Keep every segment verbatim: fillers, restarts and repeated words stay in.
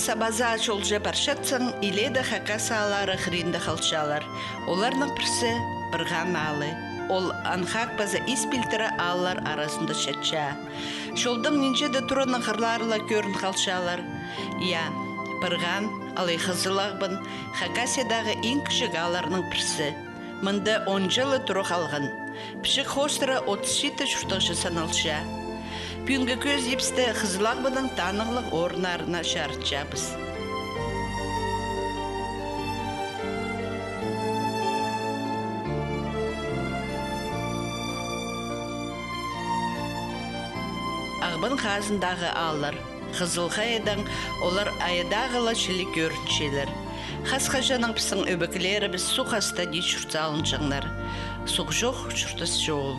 Сабаза чолҷа парчатсаң, илееде хакас ааллары хыринда халчалар. Оларның пірсі Пырған аалы. Ол анхак паза ис пилтірі ааллар аразында чатча. Чолдың нинҷе-де тураның хырлары ла кӧрін халчалар. Я, Пырған, алай Хызыл Ағбан, Хакасиядағы иң кічіг аалларның пірсі. Мында он чылы тура халған. Пічік хоостыра отыс читі чуртағҷы саналча. Пӱӱнгі кӧзідібісті Хызыл Ағбанның танығлығ орыннарына чарытчабыс. Ағбан хазындағы ааллар. Хызыл Хайадаң олар айадағыла чіли кӧрінчелер. Хас-хаҷаннаң пістің ӧбекелерібіс суғ хаста дее чуртаалынҷаңнар. Суғ чох чуртас чоғыл.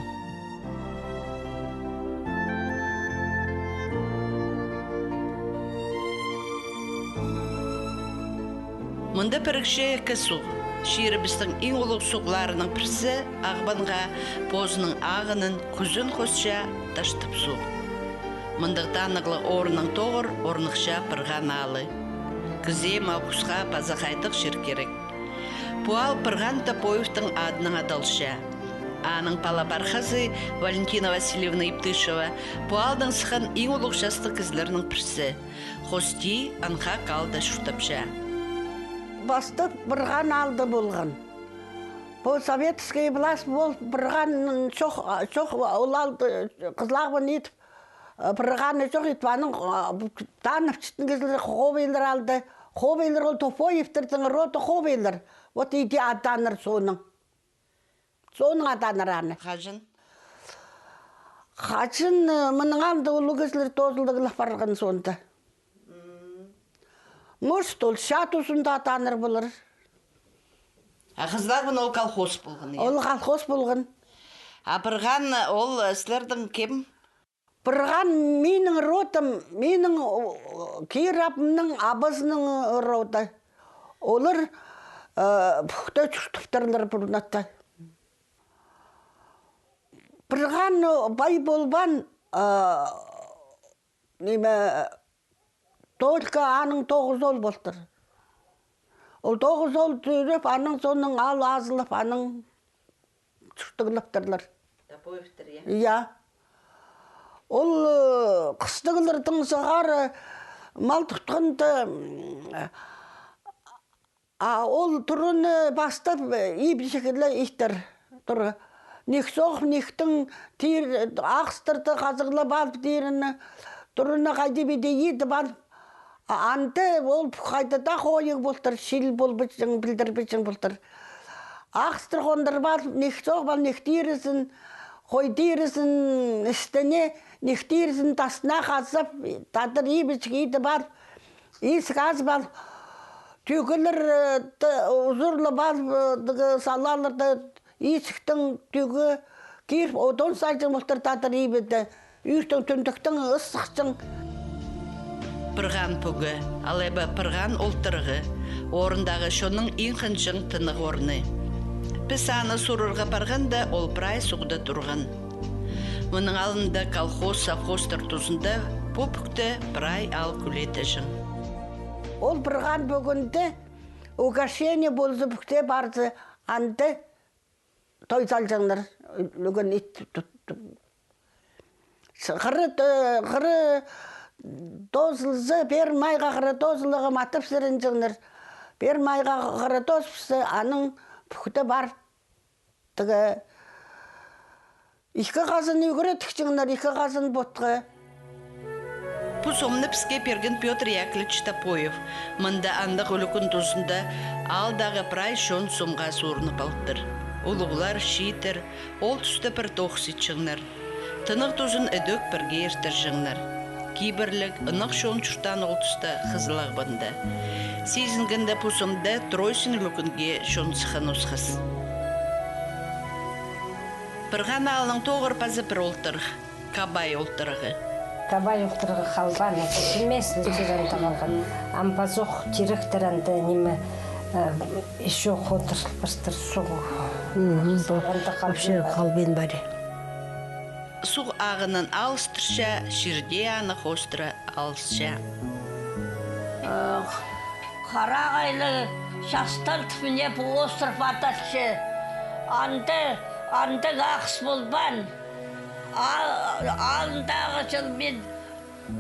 Мында пірікче ікі суғ. Чирібістің иң улуғ суғларының пірсі Ағбанға позының ағынын кӱзін хосча Таштып суғ. Мындағ танығлығ орыннаң тоғыр орныхча Пырған аалы. Кізее мал-хусха паза хайдағ чир кирек. Пу аал Пырған Топоевтің адынаң адалча. Аның пала-пархазы Валентина Васильевна Иптышева пу аалдаң сыххан иң улуғ частығ кізілернің пірсі. Хости анхак аалда чуртапча. Пастап Пырған аалда полған. Пу советский власть пол, Пырған чох, чох, ол аалда, Хызыл Ағбан идіп, Пырғаны чох идіп, аның, а, танып читкен кізілер хобайлар аалда. Хобайлар ол Топоевтернің роды хобайлар. Вот иди аданнар соонаң. Соонаң аданнар аны. Хаҷан? Хаҷан, э, мының алнында улуғ кізілер тоозылығлап парған соонда. Может, ол чаа тузында аданнар полар. А Хызыл Ағбан ол колхоз полған, я? Ол колхоз полған. А Пырған ол, э, сілернің кем? Пырған минің родым, минің, о, кирі абымның абазының роды. Олар, э, пӱкте чуртаптырлар пурнатта. Пырған, о, пай полбаан, э, ниме, только аның тоғыс оол полтыр. Ол тоғыс оол тӧреп, аның соонаң аал азылып, анаң чуртағлаптырлар. Топоевтер, я? Я. Ол, э, хыстағлардаң сығара мал тутханда, м, а ол тураны пастап, э, ибҷек ле иттір тура. Нихсох, нихтің тир, ағастарды хазығлап алып тиріні, тураны хайди-биди идіп алып, а анда ол хайда даа хойығ полтыр, чил полбаҷаң, пілдірбеҷең полтыр. Ағастар хондырып алып, нихсох пал, нихтирізін, хой тирізін істіне, нихтирізін тастына хазап, тадар ибҷек идіп алып, исік азып алып, тӧгелер, э, узурлап алып, э, тігі салаларда исіктің тӧге киріп, одон салҷаң полтыр тадар ибде. Ӱртең тӱндіктің ысыхчаң. Пырған пӱгі, алай ба Пырған олтырығы, орындағы чонның иң хынҷаң тынағ орны. Піс аны сурарға парғанда, ол прай суғда турған. Мының алнында колхоз, совхозтар тузында пу пӱкте прай аал кӱлетеҷең. Ол Пырған пӱгінде угощение полза, пӱкте парза, анда той салҷаңнар, ӱлӱкӱн ит тут-, тут-, хыра, э, хыра тоозылза, пір майға хыра тоозыларға матап сіренҷеңнер. Пір майға хыра тоозыбысса, анаң пӱкте пар. Тігі ікі хазан ӱгре тікчеңнер, ікі хазан потха. Пу сомны піске пирген Пётр Яковлевич Топоев. Мында андағ ӱлӱкӱн тузында аалдағы прай чон сомға суурынып алтыр. Улуғлар, чииттер ол туста пір тоғыс итчеңнер. Тынағ тузын ідӧк пірге иртірҷеңнер. Кибірліг, ынағ чон чуртаан ол туста Хызыл Ағбанда. Сизінгенде, пу сомда Тройсын ӱлӱкӱнге чон сыххан осхас. Пырған аалның тоғыр паза пір олтырығ. Кабай олтырығы. Кабай олтырығы халған, это местный чир анда халған. Ам пазох тиректер анда ниме, э, ещё ходыр пастыр суғ. Мгм, бу анда халбин вообще бар. Халбин бар. Суғ ағынын алыстырча, чир дее аны хоостыра алысча. Э, Харағайлығ частан тіп, мына пу остров адалча. Анда, андағ ағас полбаан. А, алындағы чыл мин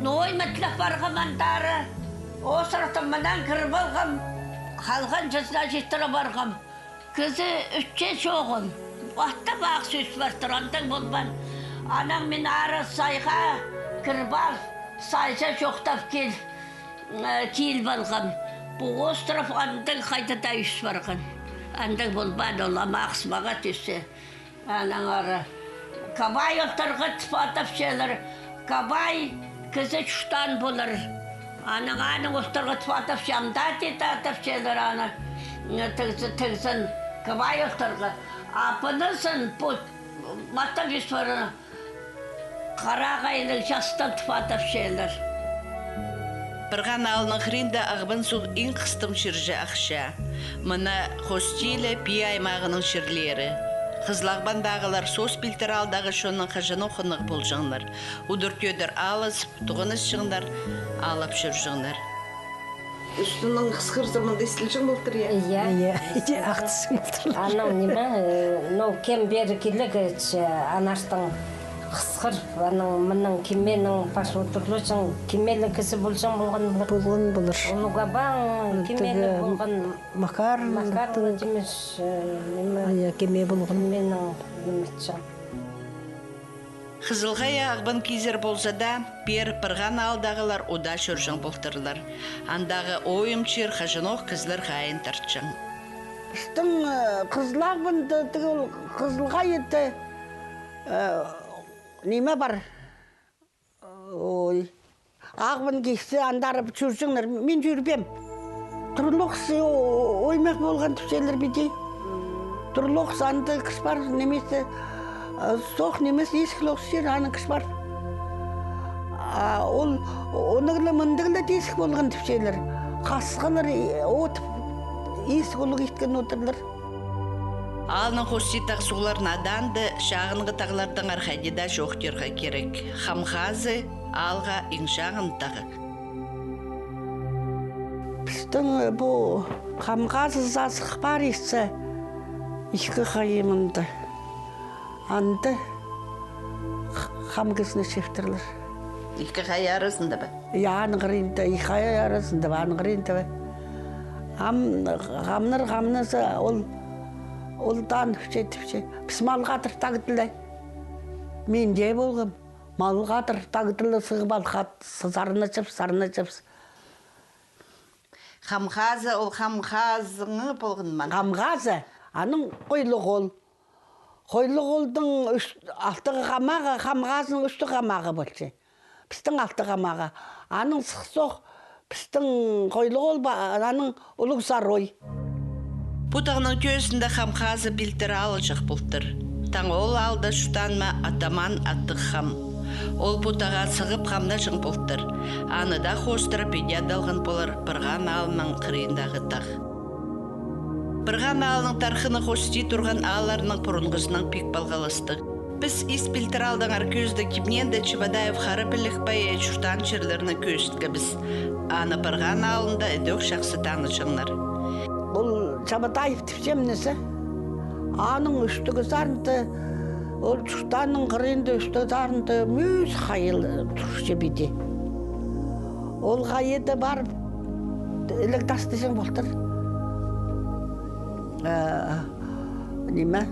ноо ай ма тілеп парғам андары. Островты мынаң кіріп алғам. Халғанҷызына читіре парғам. Кізі ӱтче чоғыл. Аттап ағас ӧс партыр, андағ полбаан. Анаң мин ары сайға кіріп ал, сайза чоохтап кил, э, киліп алғам. Пу остров андағ хайда даа ӧс парған. Андағ полбаан, ол ам ағас мағаа тӧссе. Анаң ары Кабай олтырғы тіп адапчалар. Кабай кізі чуртаан полар. Анаң, аның олтырғы тіп адапча, ам даа тиді адапчалар аны. Тігзі, тігзін, Кабай олтырғы. А пынызын пу маттап ӧс парған Харағайлығ частан тіп адапчалар. Пырған аалның хыринда Ағбан суғ иң хыстым чирҷе ахча. Мына хости ле Пии аймағының чирлері. Хызыл Ағбандағылар соос пилтір аалдағы чоннаң хаҷанох хынығ полҷаңнар. Удур-тӧдір аалазып, тоғынысчаңнар, аалап чӧрҷеңнер. Ӱстӱнең хысхырза, мында истілҷең полтыр, я? Я. Я, иди ахтысчаң полтыр. Анаң ниме, э, ну, кем пеер килерге, че, анартын хысхыр, анаң мынаң кимнең пас одырлаҷаң, кимнең кізі полҷаң полған полар. Полған полар. Онуғабаң кимнең полған. Макар, Макар Владимирович, э, ниме, я, кимнең полған. Кимнең ниме итчең. Хызыл Хая Ағбан кизер полза даа, пеер Пырған аалдағылар удаа чӧрҷең полтырлар. Андағы ойым чир хаҷанох кізілер хайиин тартчаң. Пістің, э, Хызыл Ағбанда тігі ол Хызыл Хайада, э, ниме пар. Ой. Ағбан кізі андар чӧрҷеңнер, мин чӧрбеем. Турлығ ох, о-, оймах полған тіпчелер піди. Турлығ ох, анда кізі пар, нимес, э, соох нимес, исігліг ох чир, аның кізі пар. А ол, оныглы, мындығлы тизік полған тіпчелер. Хасхылар, э, от, ис улуғ иткен одырлар. Аалның хости тағ суғларына адаанда чағынғы тағлардаңар хайди даа чоохтирға кирек. Хам Хазы аалға иң чағын тағ. Пістің пу Хам Хазы сазых париса, ікі хайи мында. Анда х-, хам кізіні чептірлер. Ікі хайи аразында ба? Я, аның хыринда, ікі хайи аразында ба, аның хыринда ба. Ам хамнар, хамназа, ол, ол даан тіпче, тіпче. Піс малға адыр тағдылай. Мин дее полғам. Малға адыр тағдылай, сығып алғам, сарнаҷап, сарнаҷап. Хам Хазы, ол Хам Хазының полған ма? Хам Хазы, аның Хойлығ ол. Хойлығ олдың ӱс-, алтығы хамағы, Хам Хазының ӱстӱ хамағы полча. Пістің алты хамағы. Аның сых соох, пістің Хойлығ ол ба, аның Улуғ Сарой. Пу тағның тӧӧзінде Хам Хазы пилтір аалҷах полтыр. Таң ол аалда чуртаан ма атаман Аттығ Хам. Ол пу тағға сығып хамнаҷаң полтыр. Аны даа хоостыра піди адалған полар Пырған аалның хыриндағы тағ. Пырған аалның тархыны хости турған аалларның пурунғызынаң пик палғалыстығ. Піс Ис пилтір аалдаңар кӧзідіг кимнең дее Чебодаев Хара Пілік пай чуртаан чирлерні кӧзіткебіс. Аны Пырған аалында ідӧк чахсы таныҷаңнар. Ол Чебодаев тіпчем ниме. Аның ӱстӱгі сарында, ол чуртаанның хыринда ӱстӱгі сарында мӱс хайи турча піди. Ол хайида парып, іліг тастаҷаң полтыр. Э, ниме?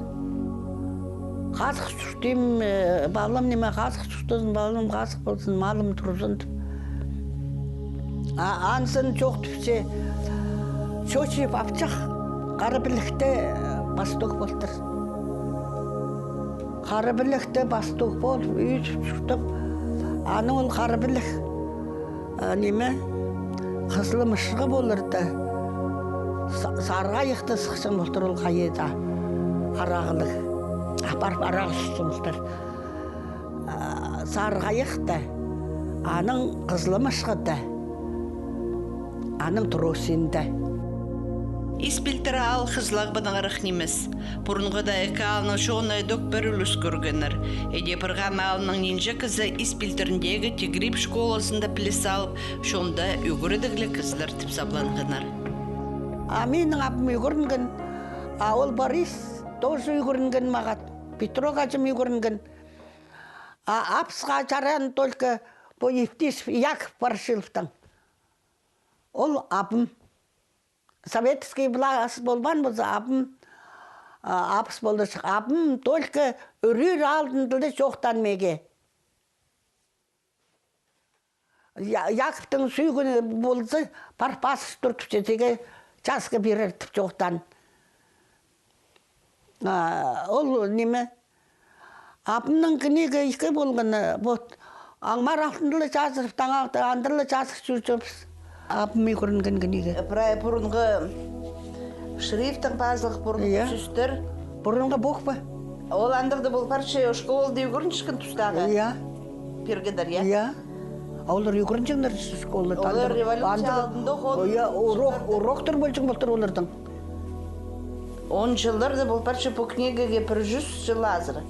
Хазых чуртим, э, палам, ниме, хазых чуртазын, палам, хазых ползын, малым турзын тіп. А анзын чоохтапча, Чочиев апчах Хара Пілікте, э, пастух полтыр. Хара Пілікте пастух полып, ӧсіп чуртап, анаң ол Хара Пілік, а, ниме, Хызыл Мышығ поларда, Са-, Сарығайахта сыхчаң полтыр ол хайида, арағлығ. Апарып арағлығ сыхчаң полтыр. А, Сарығайахта, анаң Хызыл Мышығда, анаң Тросинда. Ис Пилтір аал Хызыл Ағбаннаңарах нимес. Пурунғыда ікі аалның чоны ідӧк пір ӱлӱс кӧргеннер. Іди Пырған аалның нинҷе кізі Ис Пилтіріндегі Тигрип школазында піліс алып, чонда ӱгредігліг кізілер тіп сабланғаннар. А минің абым ӱгренген, а ол Борис тоже ӱгренген мағат. Петро хаҷам ӱгренген. А абысха чаран только пу Евтишев Яков Ворошиловтаң. Ол абым. Советский власть полбаан полза, абым, а, абыс поларҷых. Абым только ӱрӱр алдында чоохтаан меге. Я-, Яковтың сӧӧні полза, пар пазып тур тіпче, тігі часха пирер тіп чоохтаан. А, ол ниме, абымның книга ікі полған, вот. Аңмар алтында ла чазырып, таңахта андыра ла чазырып чӧрчебіс. Абым ӱгренген книга. Прай пурунғы шрифтің пазылығ, пурунғы, иә, сӧстер. Пурунғы буква. Ол андағда пол парча школада ӱгренчеткен тустағы. Иә. Пиргеннер, я? Я. А олар ӱгренҷеңнер школада. Олар революция алдында ох, я, урок, уроктар полҷаң полтыр оларның. Он чылларда пол парча пу книгаға, пір чӱс чыл азыра.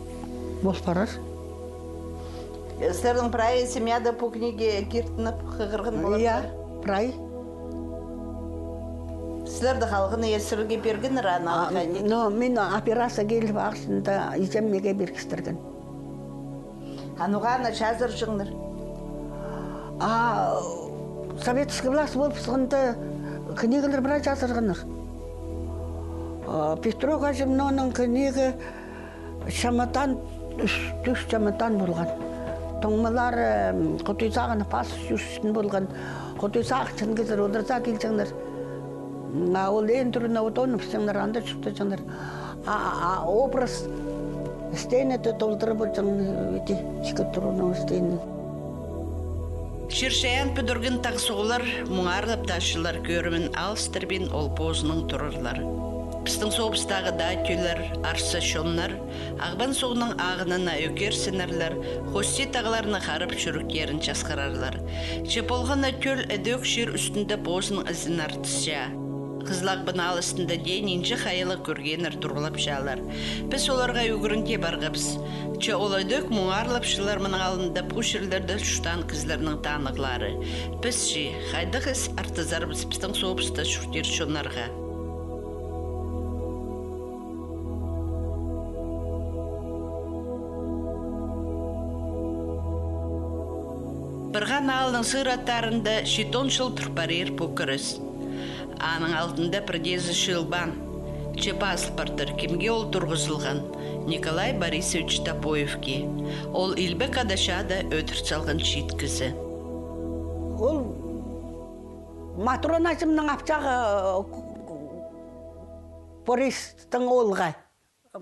Пол парар. Сірернің прай семьяда пу книга киртініп, хығырған полар. Я, прай. Сірерді халғаннар сірерге пиргеннер аны. А, хайди? Но мин операция киліп ағаа читінде, іҷем меге пиргістірген. А ноға аны чазырҷаңнар? А, советский власть полып сыхханда книгалар прай чазырғаннар. А, Петро хаҷам, ноо, ның книга чамадаң, ӱс, тӧс чамадаң полған. Туңмалары, м, Худой сағынып пас чӧрчеткен полған. Худой сағынчатхан кізілер одырза килҷеңнер. А ол ен турына одоны пісчеңнер, анда чуртаҷаңнар. А, а, а образ стенада толдыра полҷаң, іди, ікі турына стена. Чир-чайаан пӱдірген тағ суғлар муңарлап, тасчылар кӧрімін алыстырбин ол позының турарлар. Пістің соғыстағы даа тӧллер, арса чоннар, Ағбан суғның ағынына ӧкерсінерлер, хости тағларны харап, чӱректерін часхырарлар. Че полған на тӧл ідӧк чир ӱстӱнде позының ізін артысча. Хызыл Ағбан аал істінде дее нинҷе хайалығ кӧргеннер турғлапчалар. Піс оларға ӱгренче парғабыс. Че ол ідӧк муңарлапчалар мының алнында пу чирлерде чуртаан кізілернің танығлары. Піс че хайдағ ис артызарбыс пістің сообыста чуртир чоннарға? Пырған аалның сыыр аттарында читон чыл тур парир пу кірес. Аның алтында пірдеезі чыылбаан. Че пазыл партыр, кемге ол турғызылған? Николай Борисович Топоевке. Ол Илбек Ада чаада ӧдір салған чиит кізі. Ол Матрона аҷамның апчағы, э, Борис тың оолғы.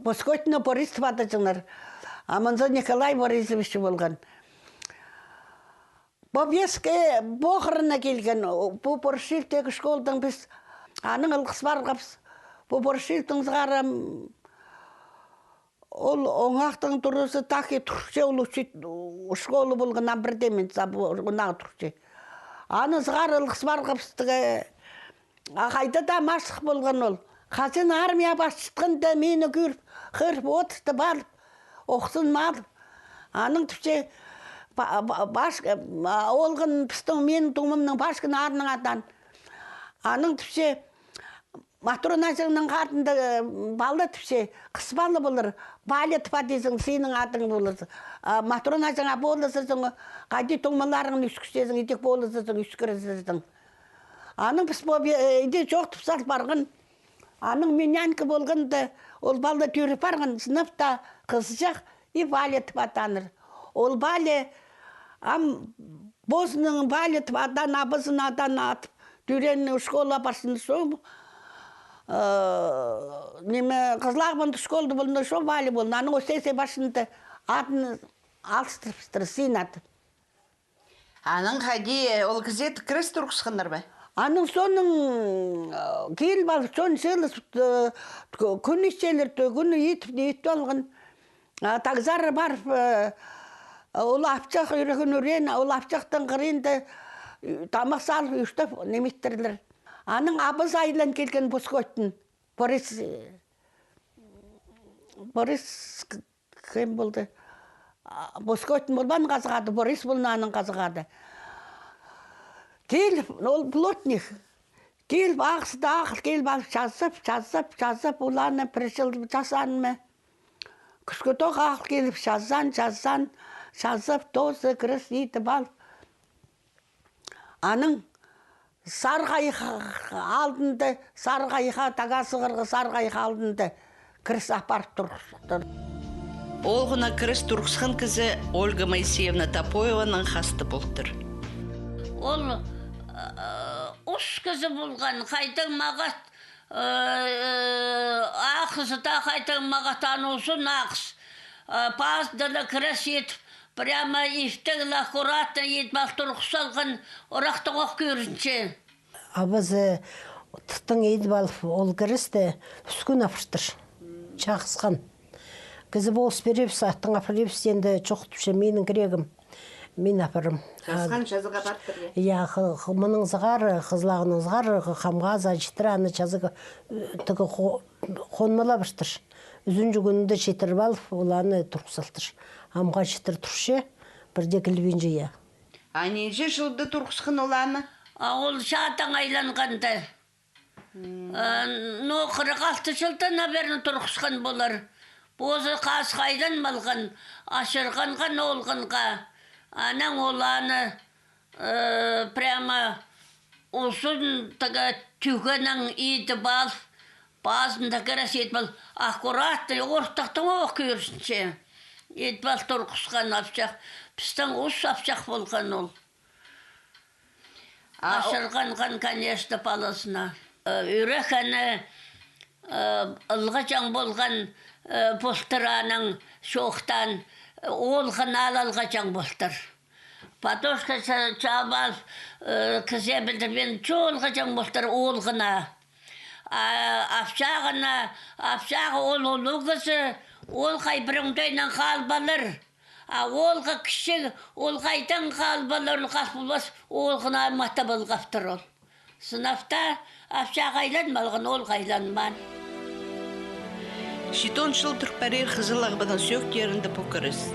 Пос Котьна Борис тіп адаҷаңнар. А мынзы Николай Борисович полған. Повестка похороны килген, пу Ворошиловтегі школдаң піс аның ылғыс парғабыс. Пу Ворошиловтың сығара, м, ол оңахтың туразы тахи турча, ол учит-, школа полған, ам пірдеен мин сап, ондағы турча. Аны сығара ылғыс парғабыс тігі. А хайда даа мастығ полған ол. Хазин армия пасчатханда мині кӧріп, хығырып одыртып алып, охсын алып. Аның тіпче, па-, па-, Паш-, а, олған пістің, минің туңмамның Пашкин адынаң адаан. Аның тіпче, Матрона аҷаңның хатында, э, пала тіпче, хыс пала полар, Валя тіп адазың, синің адың полар. А Матрона аҷаң полбаза, хайди туңмаларыңны ӱскірчезің, идӧк полбаза, ӱскірчезің. Аның піс пу, э, иди чоохтап сал парған. Аның мин нянька полғанда, ол пала тӧріп парған, сынап та хызыҷах, и Валя тіп адааннар. Ол Валя, ам позының Валя тіп адаан, абазын адаан атып, тӧреен школа парсын шо, э, ниме, Хызыл Ағбанда школада полған, шо Валя полған. Аның ӧссе пасчаң, адын алыстырыбыстыр, син ады. Анаң хайди, ол кізее тік кірес турғысханнар ба? Анаң соонаң, э, киліп алып, чон чыылыс, э, кӱн итчелер, кӱн ит, ит алған. А, тағзар парып, э, ол апчах ӱреген ӱреен, ол апчахтың хыринда, э, тамах салып, ӱстеп, ниме иттірлер. Аның абызы айлан килген Пускоттың. Борис, Борис к-, кем полды? А, Пускоттың полбаан хазых ады, Борис полған аның хазых ады. Киліп, ол плотник. Киліп, ағызды ағыл киліп алып, чазып, чазып, чазып, оларны пір чыл чазаан ма. Кӱскӱ тоғ ағыл киліп, чазаан, чазаан, чазып, тооза кірес идіп ал. Аның сары хайых алдында, сары хайыхха, тағаа сығарға сары хайых алдында кірес апарып турғыстыр. Оолғына кірес турғысхан кізі Ольга Моисеевна Топоеваның хасты полтыр. Ол, э, ус кізі полған, хайдаң мағат, э, ағызы даа хайдаң мағат, аны узун ағыс. Э, пазында ла кірес идіп, прямо иптіг ла аккуратно идіп ал турғыс салған, ырахтығ ох кӧрінче. Абазы тыттың идіп алып, ол кіресті ӱскӱн апартыр. Чағысхан. Кізі полыс пиребіс, аттың апарибыс, теңде чох тіпче, минің кирегім. Мин апарам. Чағысхан чазығға партыр, я? Я, х-, х-, мының сығара, хызылағының сығара, х-, хамға за читіре, аны чазығға, э, тігі хо-, хонмалабыстыр. Ӱзінҷі кӱнінде читіріп алып, ол аны турғыс салтыр. Хамға читір турча, пірдее килбинче, я. А нинҷе чылда турғысхан ол аны? А ол чаадаң айланғанда. М. А, ну, хырых алты чылда, наверно, турғысхан полар. Позы хазых айланып алған, ачырғанған оолғынға. Анаң ол аны, э, прямо узун тігі тӱгенең идіп ал, пазында кірес идіп ал, аккуратно, ортыхтың ох кӧрінче. Идіп ал турғысхан апчах, пістің ус апчах полған ол. А, о- Ачырғанған, конечно, палазына. Э, ӱрекені, э, ылғаҷаң полған, э, полтыр аның чоохтаан, э, оолғына ла ылғаҷаң полтыр. Подушка ча-, чаап ал, э, кізее пілдірбеен, чоохтаҷаң полтыр оолғына. А апчағына, апчағы ол улуғ кізі, ол хай пір оңдайнаң халбалар. А оолғы кічіг, ол хайдаң халбаларын хал полбас, оолғына матап алғаптыр ол. Сынап та, апчағы айланып алған, оолғы айланмаан. Читон чыл тур парир Хызыл Ағбанның сӧӧктерінде пу кірес.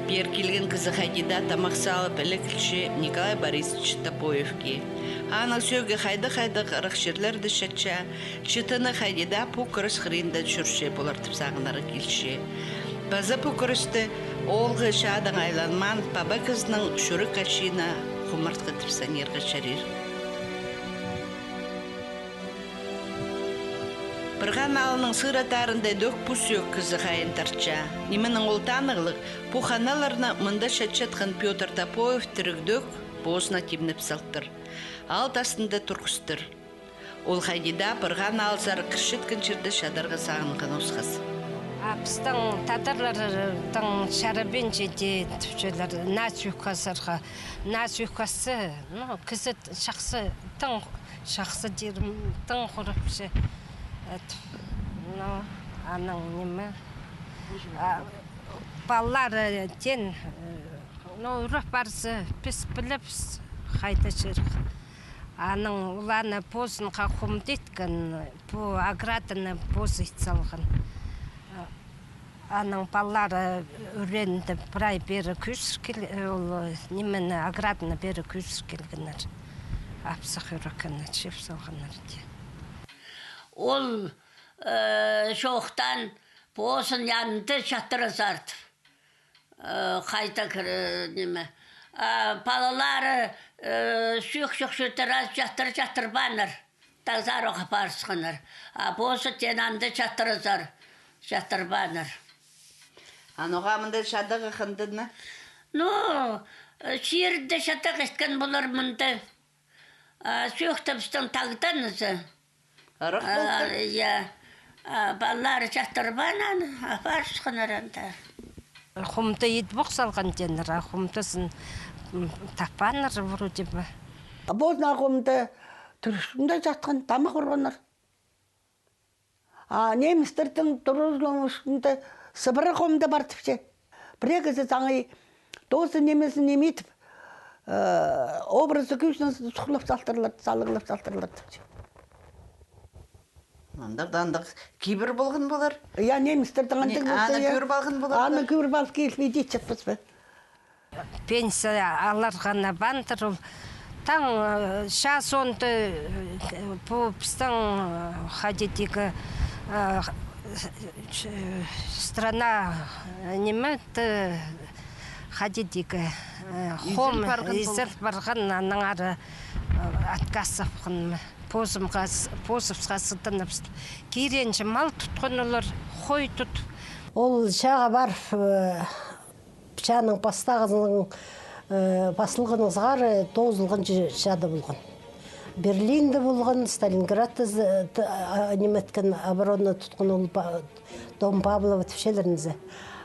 Пеер килген кізі хайди даа тамах салып, іле килче Николай Борисович Топоевке. Аның сӧӧгі хайдағ-хайдағ ырах чирлерде чатча, читіні хайди даа пу кірес хыринда чӧрче полар тіп сағынарға килче. Паза пу кіресте оолғы чаадаң айланмаан паба кізінің чӱрек ачиина хумартхы тіп санирға чарир. Пырған аалның сыыра таарында ідӧк пу сӧӧк кізі хайиин тартча. Нименең ол танығлығ, пу ханаларны мында чатчатхан Пётр Топоев тірігдӧк позына тимнеп салтыр. Аал тастында турғыстыр. Ол хайди даа Пырған аалзар кірчеткен чирде чадарға сағынған осхас. А пістің тадарларның чарабинче тіпчелер, наа сӧӧк хазарға, наа сӧӧк хаза, ну, кізі чахсы, тың чахсы тирім, тың хурапча. Эт, ну, анаң ниме. А, палалары тен, э, ну, ӱреп парза, піс пілібіс, хайда чирік. Анаң оларны позынға хомдатхан, пу ограданы позы ит салған. Анаң палалары ӱренді, прай пеер кӧзір кил-, ол, нимені, ограданы пеер кӧзір килгеннер. Апсах ӱрекені чіп салғаннар тее. Ол, э, чоохтаан позын янында чатырызар тіп. Э, хайда кір-, ниме. А палалары, э, сӧӧк чох чирде чатыр-, чатырбааннар. Тағзар ох апарысханнар. А позы тен анда чатырызар, чатырбааннар. А ноға мында чадағы хынды на? Ну, э, чирде чадағ иткен полар мында. А сӧӧк тее пістің тағдан ызы. Ырах полтыр. А, я. А палалары чатырбаан аны, апарысханнар анда. Хумды идіп ох салған тееннер, а хумдызын, м, таппааннар вроде бы. А позына хумды тӱрӱшінде чатхан, тамах урғаннар. А немецтернің турғызған ӱстӱнде сыбыра хумды пар тіпче. Пірее кізі саңай тоозы нимезін ниме итіп, э, образы кӧзін сухлап салтырлар, салығлап салтырлар тіпче. Андағ да андағ кибір полған полар. Я, немецтернің андағ полза, аны кӧріп алған полар. Аны кӧріп алып киліп, иди чатпас па? Пенсия аларға на пандыр ол. Таң, э, час онда, э, пу пістің, э, хайди тигі, э, ч-, страна, э, ниме, т-, хайди тигі, э, хом изіл парған, аннаңар, э, отказ апқанмын. Позымға с-, позыбысха сыдыныбыс. Киренче мал тутхан олар, хой тут. Ол чааға парып, э, Піченің пастағызының, э, пасталғанызығ ары тоғызылған ча-, чада полған. Берлинде полған, Сталинградта з-, т-, а, ниме иткен, оборона тутхан ол па-, дом Павлова тіпчелер зе.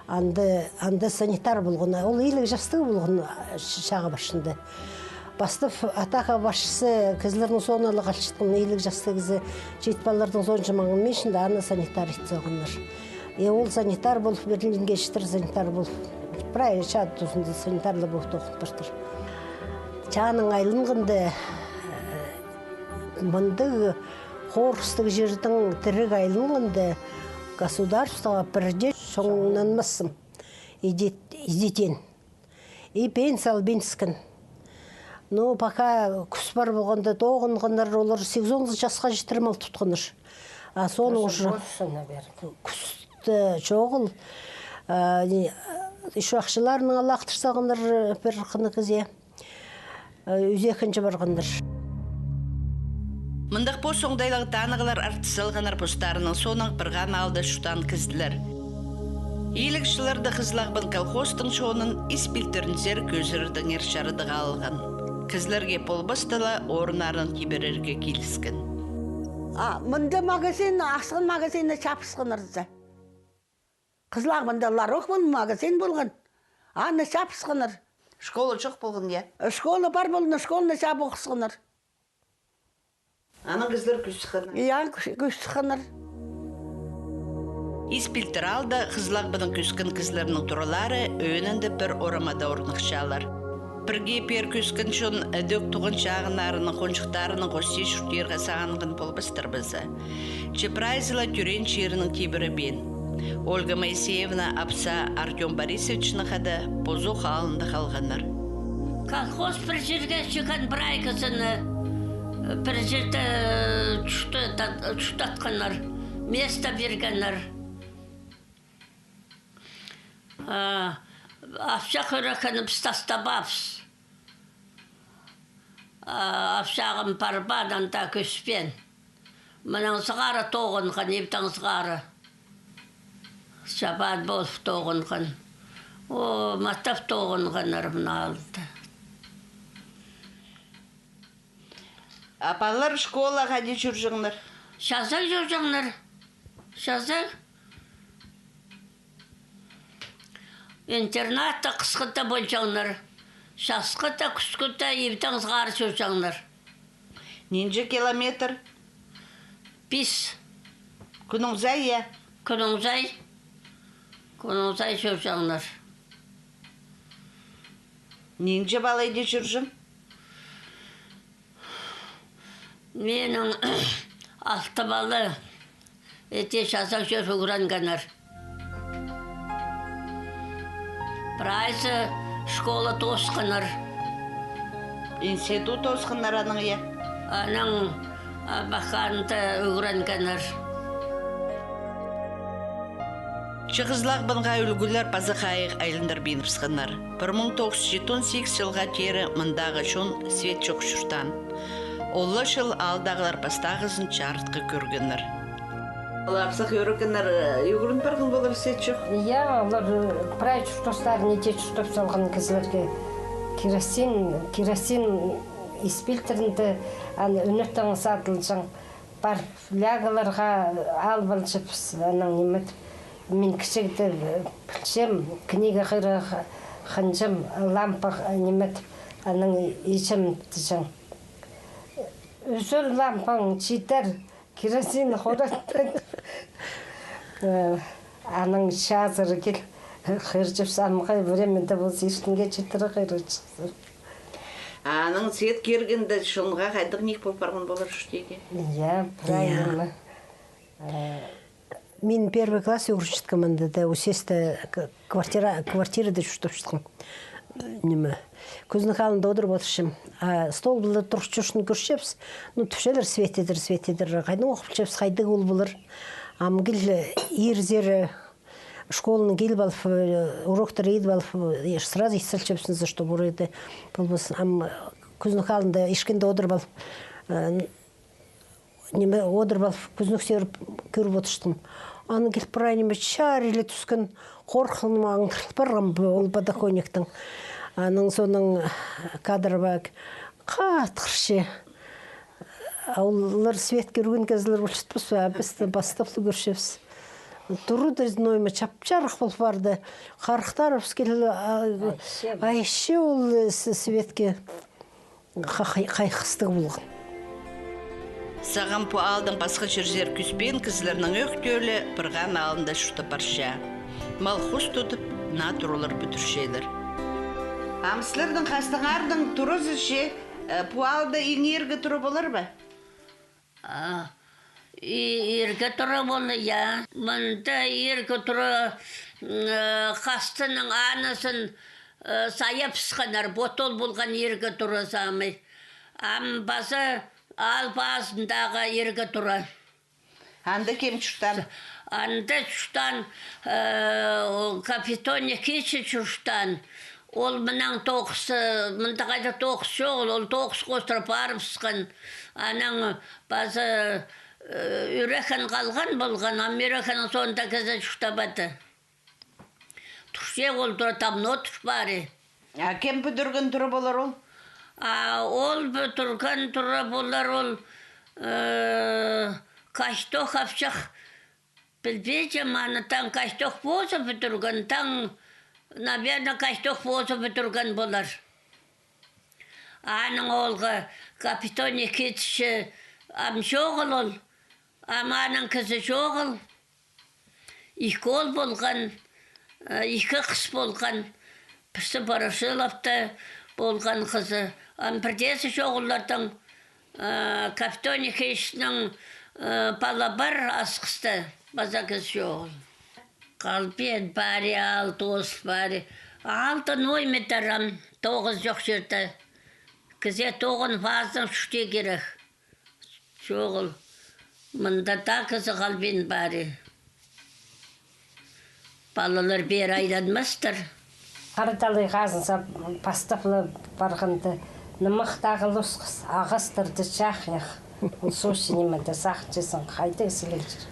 Анда, анда санитар полған. Ол илиг частығ полған, а, ч-, чааға парчатханда. Пастап атака парчазы кізілернің соонда ла халчатхан, илиг частығ кізі, чиит палаларның соонҷа маңнанминча, аны санитар ит салғаннар. И ол санитар полып, Берлинге читіре санитар полып. Прай чаа тузында санитар ла полып тоғын партыр. Чааның айланғанда, э, мындағ хорғыстығ чирдің тіріг айланғанда, государствоға пірдее чоңнанмассым. Иди, иди теен. И пенсия албинчатхан. Ну, пока кӱс пар полғанда тоғынғаннар, олар сигізон часха читіре мал тутханнар. А соонаң уже кӱс тее чоғыл. А, и, ещё ахчаларынаң ла ахтыр салғаннар, э, пір хынығ кізее. Э, ӱзеекке парғаннар. Мындағ пос оңдайлығ танығлар артыс салғаннар постарының соонаң пір ғана аалда чуртаан кізілер. Иліг чылларда хызылағбын колхозтың чонын ис пилтірінзер кӧзірердеңер чарадығ алған. Кізілерге полбаста ла орыннарын тибірерге киліскен. А мында магазин, Асхан магазинні чапсханнар зе. Хызылағбында ларёк полған, магазин полған. Аны чапсханнар. Школа чох полған, я? Школа пар полған, школаны чаап охысханнар. Анаң кізілер кӧс сыхханнар. Я, кӧс, кӧс сыхханнар. Ис пилтір аалда хызылағбынаң кӧскен кізілернің туралары ӧӧнінде пір орамада орныхчалар. Пірге пеер кӧскен чон ідӧк туған чағыннарының хонҷыхтарынаң хости чуртирға сағынған полбастар ба зе. Че прайзы ла тӧреен чирінең тибіребеен. Ольга Моисеевна апсаа Артём Борисовичнаң хада позы халында халғаннар. Колхоз пір чирге чыған прай кізіні, пір чирде чуртатханнар, место пиргеннер. А, апчах ӱрекені піс тастабабыс. А, апчағым парбаан, анда кӧспеен. Мынаң сығара тоғынған, ибдең сығара. Чабаан полып тоғынған. О, матап тоғынғаннар мына алды. А палалар школаға хайди чӧрҷеңнер? Чазағ чӧрҷеңнер. Чазағ. Интернатта хысхыда полҷаңнар. Часхыда, кӱскӱде ибдең сығара чӧрҷеңнер. Нинҷе километр? Пис. Кӱннің сай, я? Кӱннің сай. Кӱннің сай чӧрҷеңнер. Нинҷе пала иди чӧрҷең? Минің алты пала иди чазағ чӧр ӱгренгеннер. Прайзы школа тоосханнар. Институт тоосханнар анаң, я? Анаң, а, Абаканда ӱгренгеннер. Че хызылағбынға ӱлгӱлер паза хайығ айландырбиныбысханнар. Пір муң тоғыс чӱс читон сигіс чылға теере мындағы чон свет чох чуртаан. Ол ла чыл аалдағылар пастағызын чарытхы кӧргеннер. Ол апсах ӱрекеннер, э, ӱгрен парған полар свет чох? Я, олар, э, прай чуртастарын иди чуртап салған кізілерге. Керосин, керосин ис пилтірінде, аны ӱнеттең садылҷаң. Пар флягаларға алып алҷаңмыс, анаң ниме тіп, мин кічігде, э, пілчем, книга хығырға х-, хынчам, лампа, э, ниме тіп, анаң ичем тіҷең. Ӱзер лампаң читер, керосин хораттар. Э, анаң чазыры кил, хығырҷаңмыс, амғы времяда полза иртенге читіре хығырҷаңмыс. Анаң свет киргенде чонға хайдағ ниик пол парған полар чуртирға? Я, правильно. Мин первый класс ӱгренчеткем анда даа, Усесте к-, квартира, квартирада чуртапчатхам. Ниме, кӱзінің алнында одырып одырчам. А столбада турчатхан кӧрчебіс. Ну, тіпчелер, Светадыр, Светадыр. Хайдаң ох пілчебіс, хайдағ ол полар. Ам кил, ирзер школанаң киліп алып, э, уроктар идіп алып, э, сразу ит салчабыс, за что бурайды. Полбас, ам кӱзінің алнында ишкенде одырып алып, э, ниме, одырып алып, кӱзінің сӧріп кӧріп одырчатхам. Анаң киліп прай ниме чарылып тӱскен, хорғыным аңдарыл парған ол подоконниктең. Анаң соонаң кадырбаак хатхырча. А олар светке ӱрген кізілер полчатпас па, а піс пастап ла кӧрчебіс. Турада ноо ниме чап-чарых пол парды. Харахтарыбыс киле, а, айча ол, э, с-, светке. Ха-, хай-, хайхастығ полған. Сағам пу аалдаң пасха чирзер кӱспеен кізілернің ӧк тӧлі Пырған аалында чуртап парча. Мал-хус тудып, наа туралар пӱдірчелер. Ам сірернің хастаңарның туразы че, э, пу аалда иң иргі тура полар ба? А, и-, иргі тура полар, я. Мында иргі тура, м, э, хастының анызын, э, сая пысханнар, вот ол полған иргі тура самый. Ам пазы аал пазындағы иргі тура. Анда кем чуртаан? Анда чуртаан, э, ол Капитоний Кичі чуртаан. Ол мынаң тоғыс, э, мында хайда тоғыс чоғыл, ол тоғыс хоостыра парыбысхан. Анаң пазы, э, ӱреен халған полған, ам ӱрееннің соонда кізі чуртабады. Турча ол тура, давно тур пари. А кем пӱдірген тура полар ол? А ол пӱдірген тура полар ол, э, Кайтох апсах. Пілбеҷем, аны таң Кайтох позы пӱдірген, таң, наверно, Кайтох позы пӱдірген полар. Аның оолғы Капитоний Кичі ам чоғыл ол, ам аның кізі чоғыл. Ікі оол полған, э, ікі хыс полған. Пірсі Ворошиловта полған хызы. Ам пірдеезі чоғыл оларның, э, Капитоний Кичінің, э, пала пар, Асхыста, паза кізі чоғыл. Халбин пари, аал тоозыл пари. Аалда ноо ниме тар ам, тоғыс чох чирде. Кізее тоғын пазынаң чуртирға кирек. Чоғыл, мында даа кізі халбин пари. Палалар пеер айланмастар. Хара талай хазынзар пастап ла парғанда, нымахтағы лосхас, ағастарда чахайах. Ол сочи нимеде сағынчазың, хайдағ сіліг чир.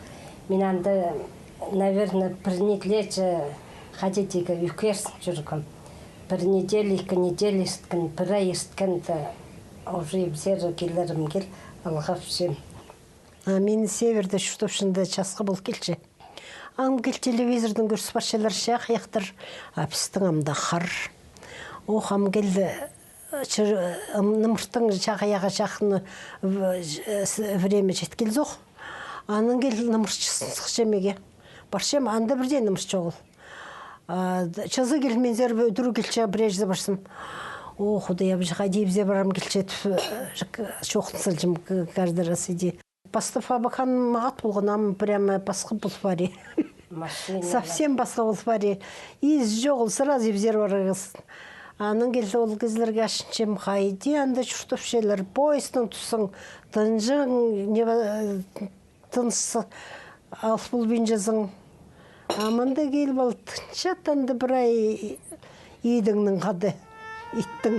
Мин анда, наверно, пір неделя че ходить итіп ӱгреніп чӧргем. Пір неделя, ікі неделя исткен, пір ай исткен де, уже ибзер килерім кил, ылғапчам. А мин северде чуртапчам да, часхы пол килче. Ам кил телевизордаң кӧріс парчалар, чахайахтар, а пістің амда хар. Ох, ам кил, э, чыр-, ым, нымырттың чахайағы чахын, в-, э, с-, время чит килзох. Анаң кил нымырт чызын сыхчам меге. Парчам, анда пірдее нымырт чоғыл. А, д-, чызы килминзер, ӱдӱр килче, пірее чызы парзам. О, Худай, абыҷы, хайди ибзе парарым килче тіп, э, чоохтан салчам к-, каждый раз иди. Пастап Абакан мағат полған, ам прямо пасха пол пари. Совсем пасха пол пари. Ис чоғыл, сразу ибзер парарғызын. Анаң килді ол кізілерге ачынчам, хайди анда чуртапчалар, поездтаң туссаң, тынҷаң, не ба-, тыныс ал полбинчазың. А мында киліп ал, тынҷат анда прай идіңнең хада, иттің.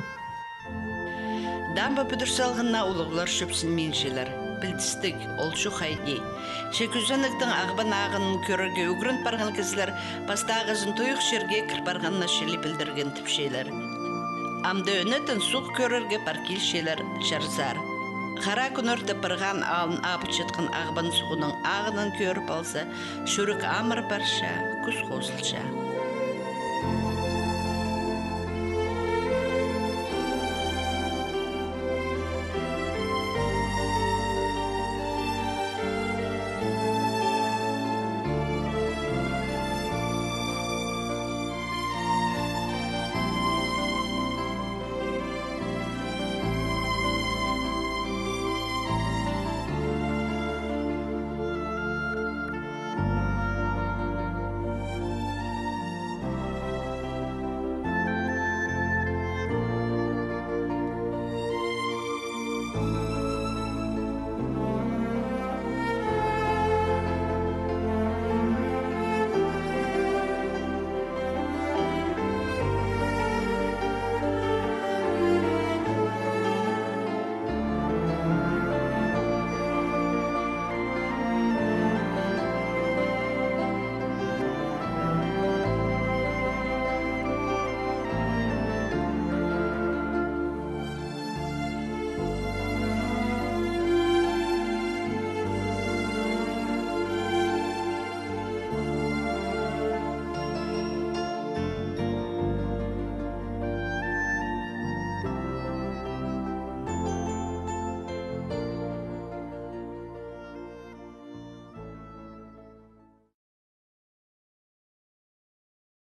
Дамба пӱдір салғанына улуғлар чӧпсінминчелер. Пілдістіг, ол чох хайди. Че кӱзенектің Ағбан ағынын кӧрерге ӱгрен парған кізілер пастағызын туйығ чирге кір парғанына чіли пілдірген тіпчелер. Амды ӧнетін суғ кӧрерге пар килчелер чарзар. Хара кӱннерде Пырған аалын абытчатхан Ағбан суғының ағынын кӧріп алза, чӱрек амыр парча, кӱс хозылча.